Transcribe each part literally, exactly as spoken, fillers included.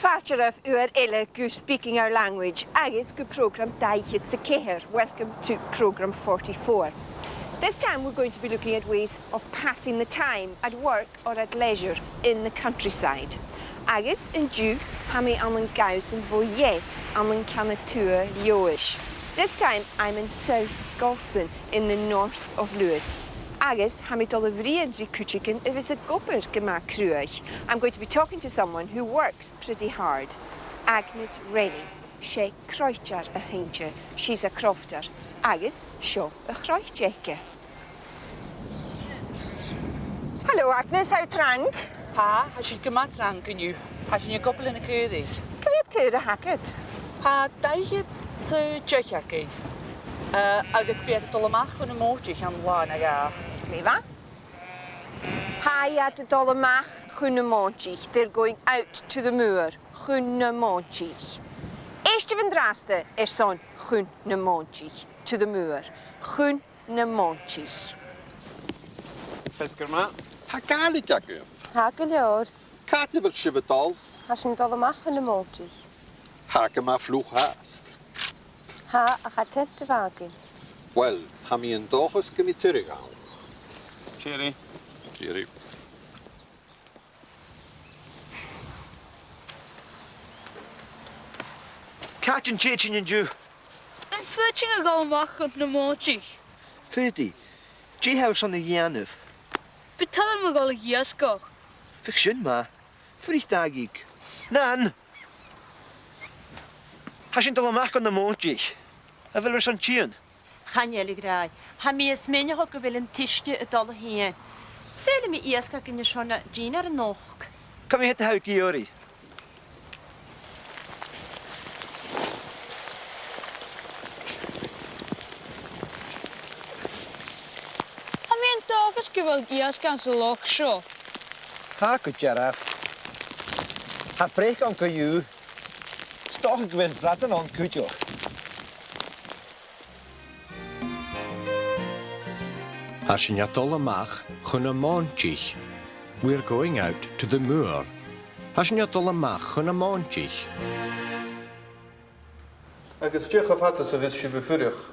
Fàilte oirbh uair eile gu Speaking Our Language agus gu prògram dà fhichead 's a ceithir. Welcome to programme forty-four. This time we're going to be looking at ways of passing the time at work or at leisure in the countryside. Agus an-diugh, tha mi ann an Gabhsann bho Dheas, ann an Ceann a Tuath Leòdhais. This time I'm in South Galson in the north of Lewis. Agus tha mi a' dol a bhruidhinn ri cuideigin a bhios ag obair gu math cruaidh. I'm going to be talking to someone who works pretty hard. Agnes Rennie. 'S e croitear a th' innte. She's a crofter. Agus seo a' chroit aice. Hello, Agnes, how trang? Tha, tha sinn gu math trang an-diugh. Tha sinn ag obair leis na caoraich. Cò mheud caora a th' agad? Tha dà fhichead 's a deich againn. Eh, agus bidh iad a' dol a-mach chun na mòintich an là no dhà. Glè mhath. Tha iad a' dol a-mach chun na mòintich. They're going out to the moor. Chun na mòintich. Èistibh an-dràsta airson chun na mòintich. To the moor. Chun na mòintich. Feasgar math. Tha Gàidhlig agaibh? Tha gu leòr. Càit a bheil sibh a' dol? Tha sinn a' dol a-mach chun na mòintich. Tha e gu math fliuch fhathast. Tha, ach tha tent a bh' againn. Uill, tha mi an dòchas gum bi tuilleadh ann. Tìoraidh. Tìoraidh. Càit an tèid sinn an-diugh? Am faod sinn a dhol a-mach chun na mòintich? Faodaidh. Dè tha thu airson a dhèanamh? Bu toil leam a dhol a dh'iasgach. Bhiodh sin math. Fuirich dà ghig. Nan! Tha sinn a' dol a-mach chun na mòintich. A bheil thu airson tighinn? Chan eil, a ghràidh. Tha mi a' smaoineachadh gu bheil an t-uisge a' dol a thighinn. Saoilidh mi iasg againn airson dìnnear a-nochd. Cò mheud a tha thu ag iarraidh? Tha mi an dòchas gu bheil iasg anns an loch seo. Tha, gu dearbh. Tha breac ann co-dhiù. 'S dòcha gu bheil bradan ann cuideachd. Tha sinn a' dol a-mach chun na mòintich. We're going out to the moor. Tha sinn a' dol a-mach chun na mòintich. Agus dè cho fada 's a bhios sibh a' fuireach?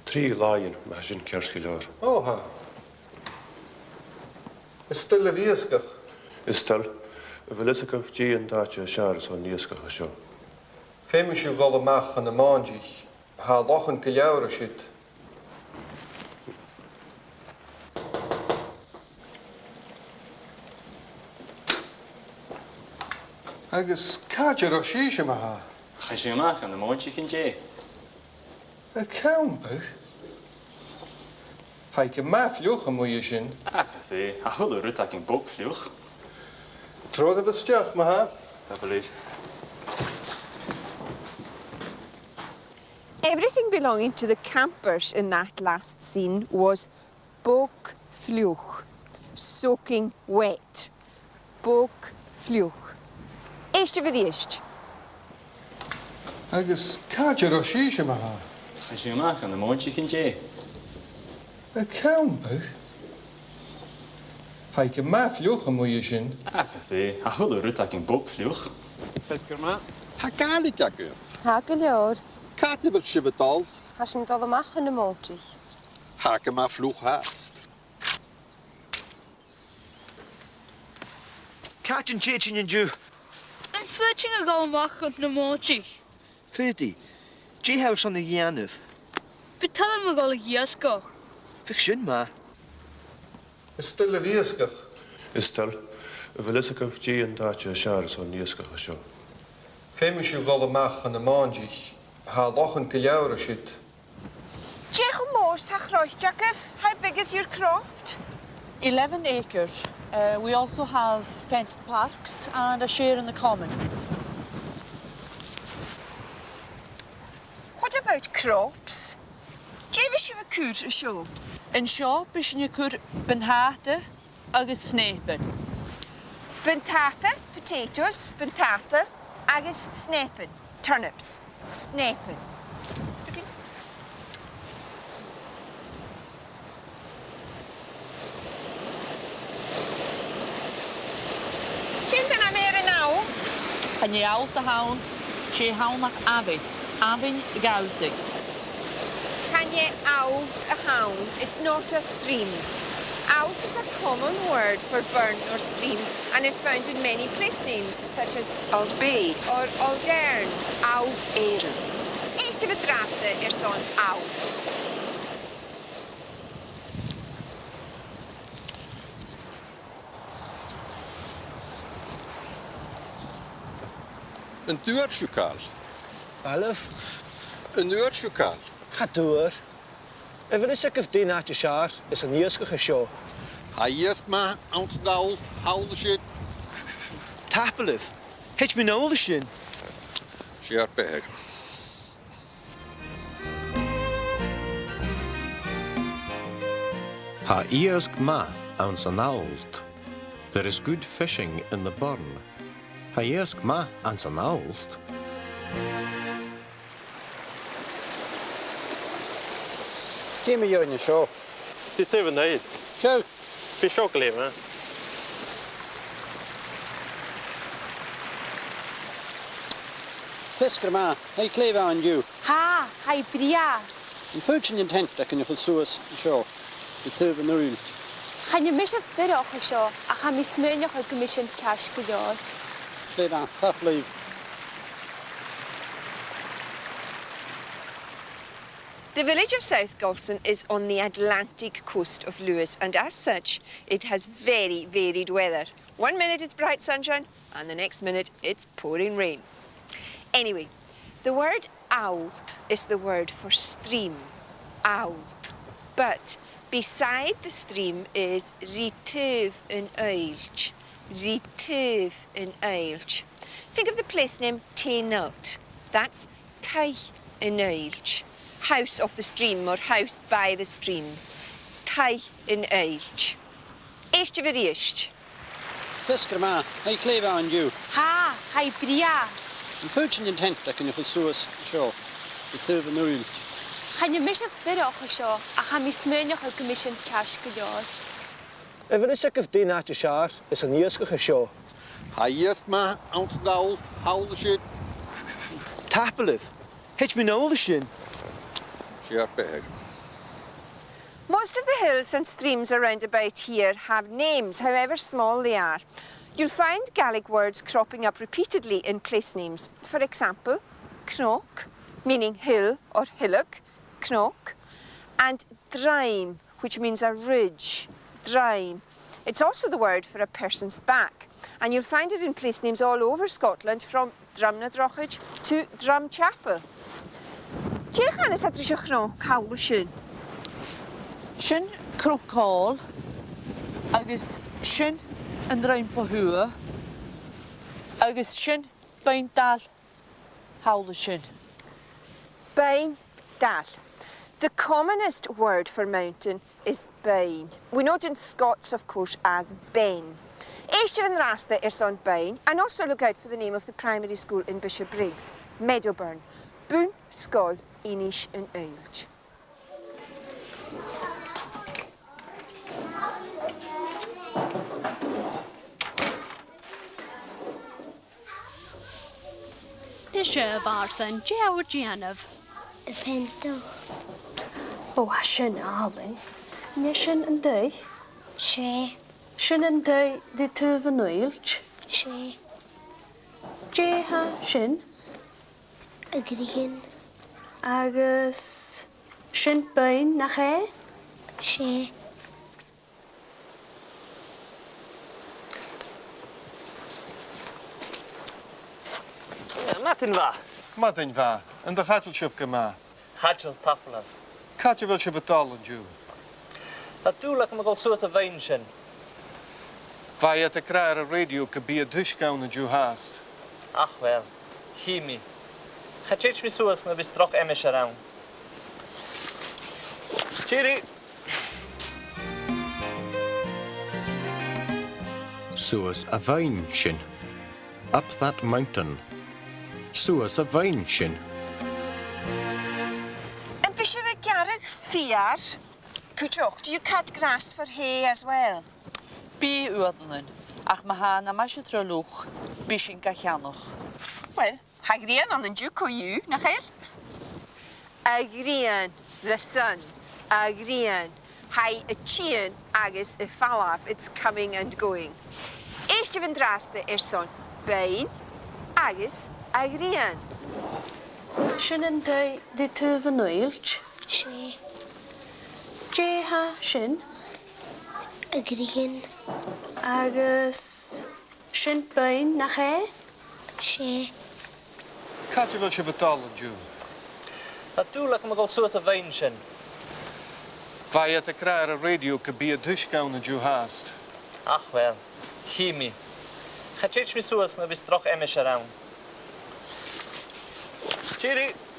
Trì làithean, ma tha sin ceart gu leòr. Ò, tha. Is toil leibh iasgach? Is toil. A bheil fhios agaibh dè an t-àite as fheàrr airson an iasgaich an seo? Feumaidh sibh a dhol a-mach chun na mòintich. Tha lochan gu leòr an siud. Agus càit an robh sibhse, ma-thà? Chaidh sinn a-mach chun na mòintich an-dè. A' campadh? Tha i gu math fliuch a-muigh an sin. Ach, tha e, tha a h-uile rud againn bog fliuch. Trobhad a-steach, ma-thà. Tapadh leibh. Everything belonging to the campers in that last scene was bog fliuch, soaking wet. Bog fliuch. Èistibh a-rithist. Agus càit an robh sibhse, ma-thà? Chaidh sinn a-mach chun na mòintich an-dè. A' campadh? Tha i gu math fliuch a-muigh an sin. Ach, tha e, tha a h-uile rud againn bog fliuch. Feasgar math. Tha Gàidhlig agaibh? Tha gu leòr. Càit a bheil sibh a' dol? Tha sinn a' dol a-mach chun na mòintich. Tha e gu math fliuch fhathast. Càit an tèid sinn an-diugh? Am faod sinn a dhol a-mach chun na mòintich? Faodaidh. Dè tha thu airson a dhèanamh? Bu toil leam a dhol a dh'iasgach. Bhiodh sin math. Is toil leibh iasgach? Is toil. A bheil fhios agaibh dè an t-àite as fheàrr airson an iasgaich an seo? Feumaidh sibh a dhol a-mach chun na mòintich. Tha lochan gu leòr an siud. Dè cho mòr 's a tha a' chroit agaibh? How big is your croft? Eleven acres. Uh, we also have fenced parks and a share in the common. What about crops? Dè bhios sibh a' cur an seo? An seo, bidh sinn a' cur buntàta, agus snèipean. Buntàta, potatoes, buntàta, agus snèipean, turnips, snèipean. Dè an t-ainm a th' air an fhear a-nis? Chan e allt a th' ann, 's e th' ann ach abhainn, Abhainn Ghabhsaig. Chan e allt a th' ann, it's not a stream. Allt is a common word for burn or stream and is found in many place names such as Allt Beag or Allt Earn. Allt Earn. Èistibh an-dràsta airson allt. An d' fhuair sibh càil? Ailbh? An d' fhuair sibh càil? Cha d' fhuair. A bheil fhios agaibh dè an t-àite as fheàrr airson iasgach an seo? Tha iasg math anns an allt thall an sin. Tapadh leibh. Thèid mi a-null an sin. Seo ur beatha. Tha iasg math anns an allt. There is good fishing in the burn. Tha iasg math anns an allt. Dè mu dheidhinn an seo? Dè tha thu a' dèanamh? Seo. Bidh seo glè mhath. Feasgar math. Tha i glè mhath an-diugh. Tha, tha i brèagha. Am faod sinn an tent againn a chur suas an seo, ri taobh an uillt? Chan eil mise a' fuireach an seo, ach tha mi a' smaoineachadh gum bi sin ceart gu leòr. Glè mhath, tapadh leibh. The village of South Golston is on the Atlantic coast of Lewis, and as such, it has very varied weather. One minute it's bright sunshine, and the next minute it's pouring rain. Anyway, the word allt is the word for stream, allt. But beside the stream is ri taobh an uillt, ri taobh an uillt. Think of the place name Taynuilt. That's Taigh an Uillt. House of the stream or house by the stream. Taigh an Uillt. Èistibh a-rithist. Feasgar math, tha i glè mhath an-diugh. Tha, tha i brèagha. Am faod sinn an tent againn a chur suas an seo, ri taobh an uillt? Chan eil mise a' fuireach an seo, ach tha mi a' smaoineachadh gum bi sin ceart gu leòr. A bheil fhios agaibh dè an t-àite as fheàrr airson iasgach an seo? Tha iasg math anns an allt thall an sin. Tapadh leibh. Thèid mi a-null an sin. Seo ur beatha. Most of the hills and streams around about here have names, however small they are. You'll find Gaelic words cropping up repeatedly in place names. For example, cnoc, meaning hill or hillock, cnoc, and druim, which means a ridge, druim. It's also the word for a person's back, and you'll find it in place names all over Scotland, from Drumnadrochit to Drumchapel. Dè chanas iad ris a' chnoc thall an sin? Sin Cnoc Càil, agus sin an druim fo thuath, agus sin Beinn Dail thall an sin. Beinn Dail. The commonest word for mountain is beinn. We know it in Scots, of course, as ben. Èistibh an-dràsta airson beinn, and also look out for the name of the primary school in Bishopbriggs, Meadowburn. Bun-sgoil Innis an Uillt. Nise, a Mhàrtainn, dè tha thu a' dèanamh? A' peantadh. Ò, tha sin àlainn. An e sin an taigh? 'S e. Sin an taigh ri taobh an uillt? 'S e. Dè tha sin? A' ghrian. Agus sin beinn, nach e? 'S e. Madainn mhath. Madainn mhath. An do chaidil sibh gu math? Chaidil, tapadh leibh. Càit a bheil sibh a' dol an-diugh? Tha dùil agam a dhol suas a' bheinn sin. Bha iad ag ràdh air an rèidio gum bi an t-uisge ann an-diugh fhathast. Ach uill, chì mi. Cha tèid mi suas ma bhios droch aimsir ann. Tìoraidh! Suas a' bheinn sin. Up that mountain. Suas a' bheinn sin. Am bi sibh a' gearradh feur cuideachd? Do you cut grass for hay as well? Bidh uaireannan, Ach ma tha e na mhaise tro fhliuch, bidh sinn ga cheannach. Well, tha a' ghrian ann an-diugh co-dhiù, nach eil? A' ghrian, the sun, a' ghrian. Tha i a' tighinn agus a' falbh, it's coming and going. Èistibh an-dràsta airson beinn agus a' ghrian. Sin an taigh ri taobh an uillt. 'S e. Dè tha sin? A' ghrian. Agus sin beinn, nach e? 'S e. Càit a bheil sibh a' dol an-diugh? Tha dùil agam a dhol suas a' bheinn sin. Bha iad ag ràdh air an rèidio gum bi an t-uisge ann an-diugh fhathast. Ach uill, chì mi. Cha tèid mi suas ma bhios droch aimsir ann. Tìoraidh!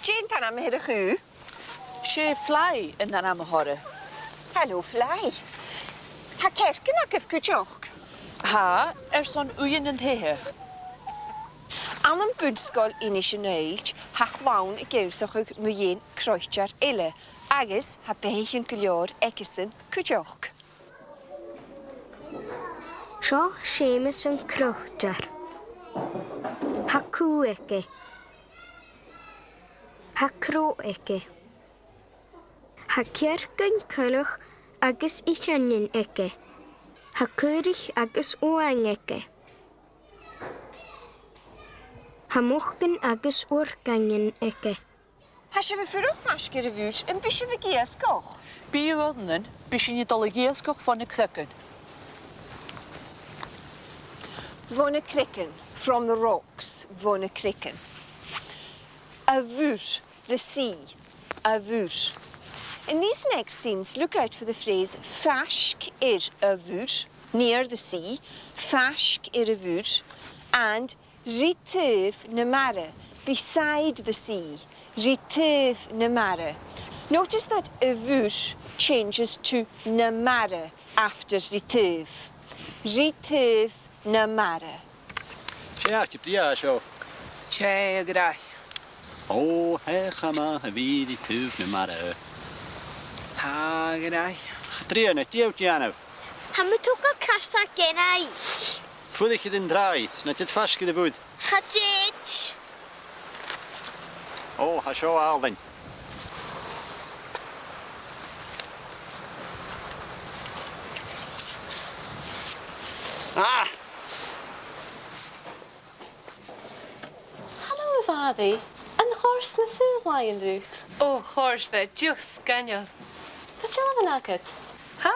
Dè an t-ainm a th' air a' chù? 'S e Fly an t-ainm a th' oirre. Halò, Fly. Tha cearcan agaibh cuideachd? Tha, airson uighean an taighe. Ann am Bun-sgoil Inis an Uillt, tha a' chlann ag ionnsachadh mu dheidhinn croitear eile, agus tha beathaichean gu leòr aigesan cuideachd. Seo Seumas an croitear. Tha cù aige. Tha crodh aige. Tha cearcan coileach agus iseanan aige. Tha caoraich agus uain aige. Tha mucan agus uarcanan aige. Tha sibh a' fuireach faisg air a' mhuir, am bi sibh ag iasgach? Bidh uaireannan, bidh sinn a' dol a dh'iasgach bho na creagan. Bho na creagan, from the rocks, bho na creagan. A' mhuir, the sea, a' mhuir. In these next scenes, look out for the phrase faisg air a' mhuir, near the sea, faisg air a' mhuir, and ri taobh na mara, beside the sea, ri taobh na mara. Notice that a' mhuir changes to na mara after ri taobh. Ri taobh na mara. 'S e àite brèagha a tha seo. 'S e, a ghràidh. Ò, tha e cho math a bhith ri taobh na mara. Tha, a ghràidh. Trìona, dè tha thu a' dèanamh? Tha mi a' togail caislean, a ghràidh. Fuirichibh an tràigh, 's na tèid faisg air a' mhuir. Cha tèid. Ò, tha seo àlainn. Ah! Halò, a Mhàiri. An do chòrd na saor-làithean riut? Ò, chòrd, bha e dìreach sgoinneil. Tha dealbhan agad? Tha.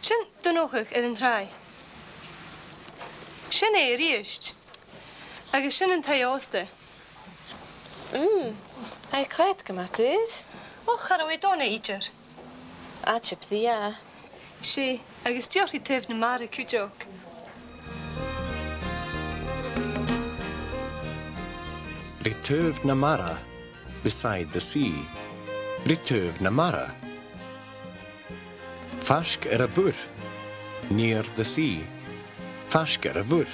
Sin Donnchadh air an tràigh. Sin e a-rithist. Agus sin an taigh-òsta. Mm, tha e coimhead gu math daor. Och, cha robh e dona idir. Àite brèagha. 'S e, agus dìreach ri taobh na mara cuideachd. Ri taobh na mara, beside the sea. Ri taobh na mara. Faisg air a' mhuir, near the sea. Faisg air a' mhuir.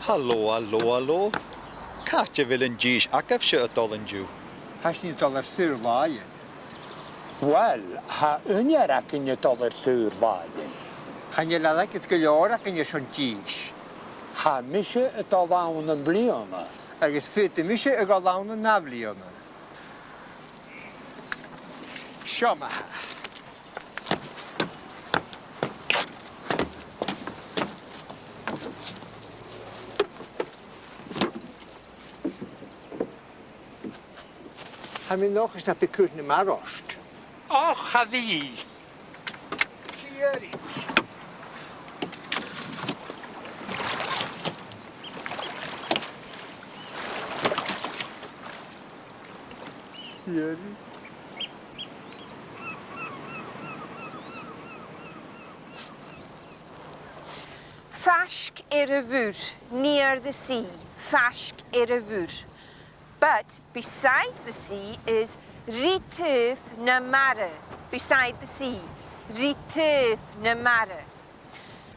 Halò, halò, halò. Càit a bheil an dithis agaibhse a' dol an-diugh? Tha sinn a' dol air saor-làithean. Uill, tha aonar againn a' dol air saor-làithean. Chan eil airgead gu leòr againn airson dithis. Tha mise a' dol ann am-bliadhna. Agus faodaidh mise a dhol ann an ath-bhliadhna. Seo ma-thà. Tha mi an dòchas nach bi cur na mara ort. Och, cha bhi. Tìoraidh. Tìoraidh. Faisg air a' mhuir, near the sea, faisg air a' mhuir. But beside the sea is ri taobh na mara. Beside the sea. Ri taobh na mara.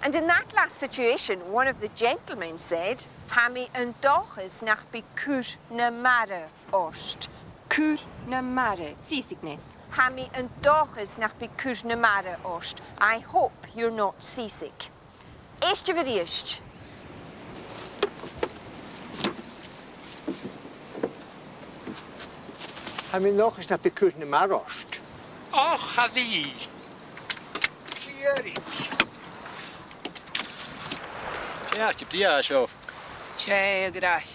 And in that last situation, one of the gentlemen said, "Tha mi an dòchas nach bi cur na mara ort." Cur na mara, seasickness. "Tha mi an dòchas nach bi cur na mara ort. I hope you're not seasick." Èistibh a-rithist. "Tha mi an dòchas nach bi cur na mara ort." Och, a bhith. Sìorraidh. 'S e àite brèagha a tha seo. 'S e, a ghràidh.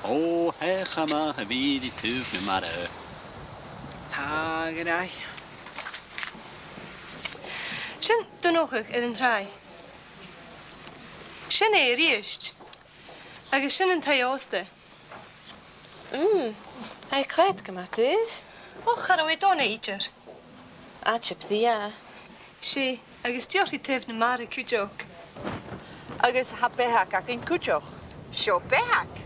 Ò, tha e cho math a bhith ri taobh na mara. Tha, a ghràidh. Sin Donnchadh air an tràigh. Sin e a-rithist. Agus sin an taigh-òsta. Mm, tha e coimhead gu math daor. Och, cha robh e dona idir. Àite brèagha. 'S e, agus dìreach ri taobh na mara cuideachd. Agus tha beathach againn cuideachd. Seo beathach.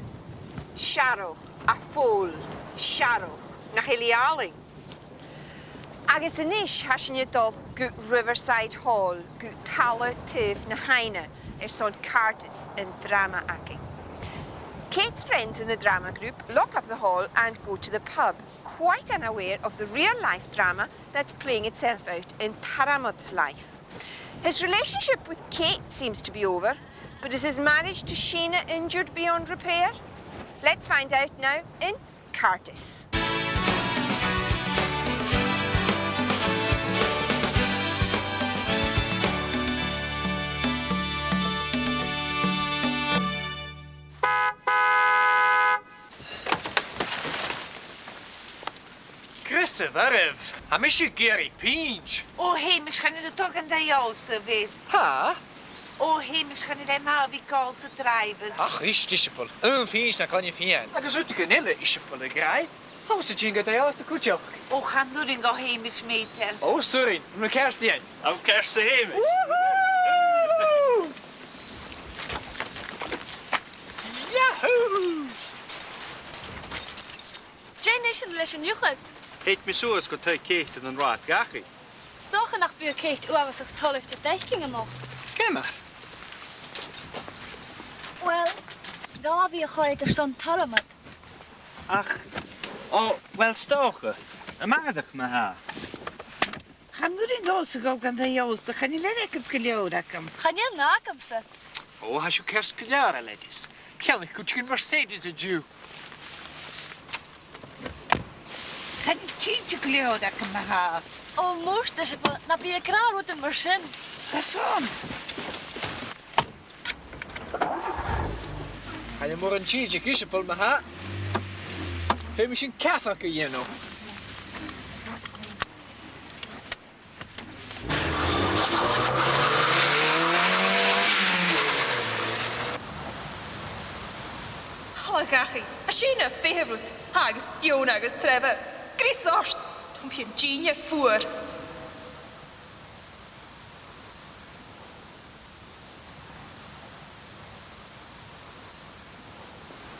Searrach, a pholl, searrach. Nach eil i àlainn? Agus a-nis, tha sinn a' dol gu Riverside Hall, gu talla taobh na h-aibhne, airson càirdeas an dràma againn. Kate's friends in the drama group lock up the hall and go to the pub, quite unaware of the real-life drama that's playing itself out in Tormod's life. His relationship with Kate seems to be over, but is his marriage to Sheena injured beyond repair? Let's find out now in Càirdeas. Greasaibh oirbh, tha mise ag iarraidh pinnt. Ò, Sheumais, chan eil thu a' dol dhan taigh-òsta, a bheil? Tha. Ò, Sheumais, chan eil e math a bhith a' gabhail 's a' dràibheadh. Ach, ist, Iseabail, aon phinnt na choinneamh fhèin. Agus rudeigin eile, Iseabail, a ghràidh. Tha thusa a' tighinn dhan taigh-òsta cuideachd. Ò, chan urrainn dhomh, a Sheumais, mèiteil. Ò, 's urrainn, an robh thu ceart, Iain? Tha thu ceart, a Sheumais. Woohoo! Yahoo! Dè nì sinn leis an iuchair? Thèid mi suas gu taigh Kate ann an rathad dhachaigh. 'S dòcha nach bi Kate uabhasach toilichte d' fhaicinn a-nochd. Ciamar? Uill, gabhaidh i a' coimhead airson Tormod. Ach, ò, uill, 's dòcha, a-màireach ma-thà. Chan urrainn dhòmhsa a dhol dhan taigh-òsta, chan eil airgead gu leòr agam. Chan eil na agamsa. Ò, tha sibh ceart gu leòr, a leaids. Cheannaich cuideigin Mercedes an-diugh. Chan eil tìde gu leòr agam, ma-thà. Ò, murt, Iseabail, na bi ag ràdh rudan mar sin. Carson? Chan eil mòran tìde aig Iseabail, ma-thà. Feumaidh sinn cabhag a dhèanamh. Thalla dhachaigh, a' seinn a' feitheamh riut, tha, agus Fiona agus Trevor. Greas ort, tha mi an dìnnear fuar.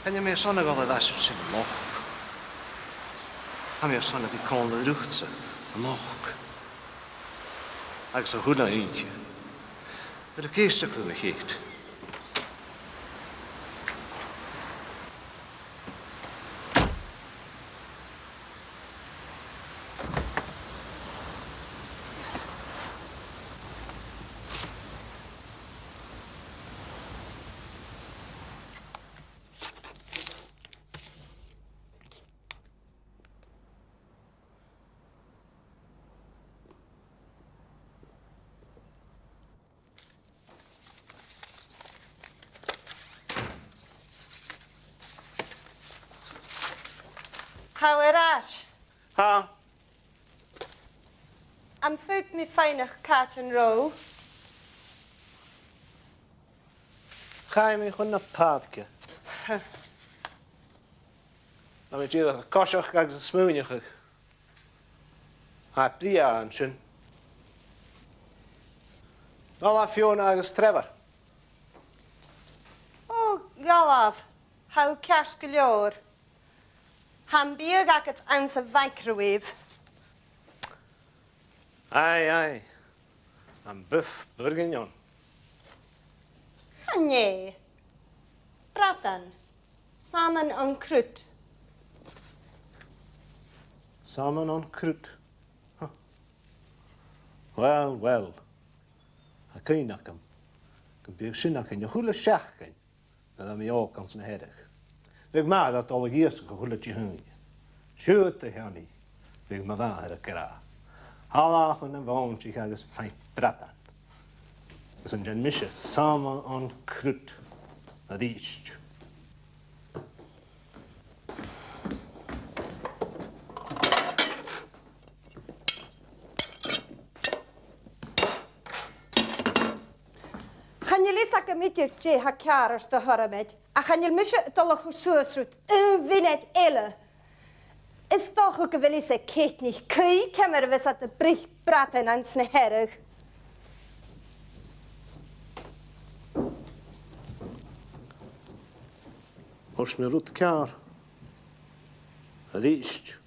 Chan eil mi airson a dhol air ais an sin a-nochd. Tha mi airson a bhith còmhla riutsa a-nochd. Agus a h-uile oidhche. Bheil thu ag èisteachd rium, a Cheit? Tha thu air ais? Tha. Am faod mi faighneachd càit an robh? Chaidh mi chun na pàirce. Bha mi dìreach a' coiseachd agus a' smaoineachadh. Tha e brèagha an sin. Dè do bheachd, Fiona agus Trevor? Ò, dè do bheachd? Tha thu ceart gu leòr. Tha am biadh agad anns a' mhicrowave. Aye, aye. Am bœuf bourguignon. Chan e. Bradan. Salmon en croûte. Salmon en croûte. Huh. Well, well. Tha cuimhne agam gum biodh sin againn a h-uile seachdain nuair a bha mi òg anns na Hearadh. Bhiodh m' athair a' dol a dh'iasgach a h-uile Dihaoine. Siuthad a Sheonaidh, bhiodh mo mhàthair ag ràdh. Thalla chun na mòintich agus faigh bradan. Agus an dèan mise salmon en croûte a-rithist? Chan eil fhios agam idir dè tha ceàrr ort, a Thormoid, ach chan eil mise a' dol a chur suas riut aon mhionaid eile. Is dòcha gu bheil fhios aig Ceit NicAoidh ciamar a bhios iad a' bruich bradan anns na Hearadh. Thuirt mi rud ceàrr a-rithist.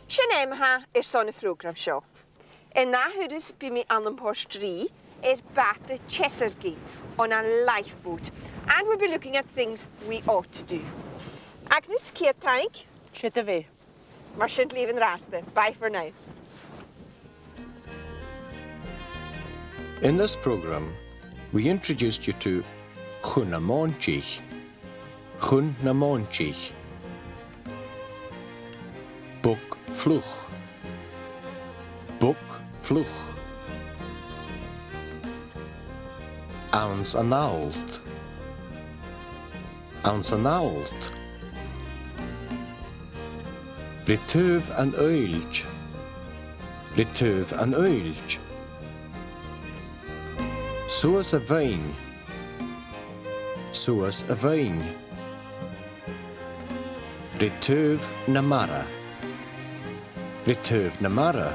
Sin e ma-thà airson a' phrògraim seo. An ath thuras bidh mi ann am Port Rìgh air bàta-teasairginn, on a lifeboat, and we'll be looking at things we ought to do. Agnes, ceud taing. Siuthad a-bhos. Mar sin leibh an-dràsta. Bye for now. In this programme, we introduced you to chun na mòintich. Chun na mòintich. Bog fliuch. Bog fliuch. Anns an allt. Anns an allt. Ri taobh an uillt. Ri taobh an uillt. Suas a' bheinn. Suas a' bheinn. Ri taobh na mara. Ri taobh na mara.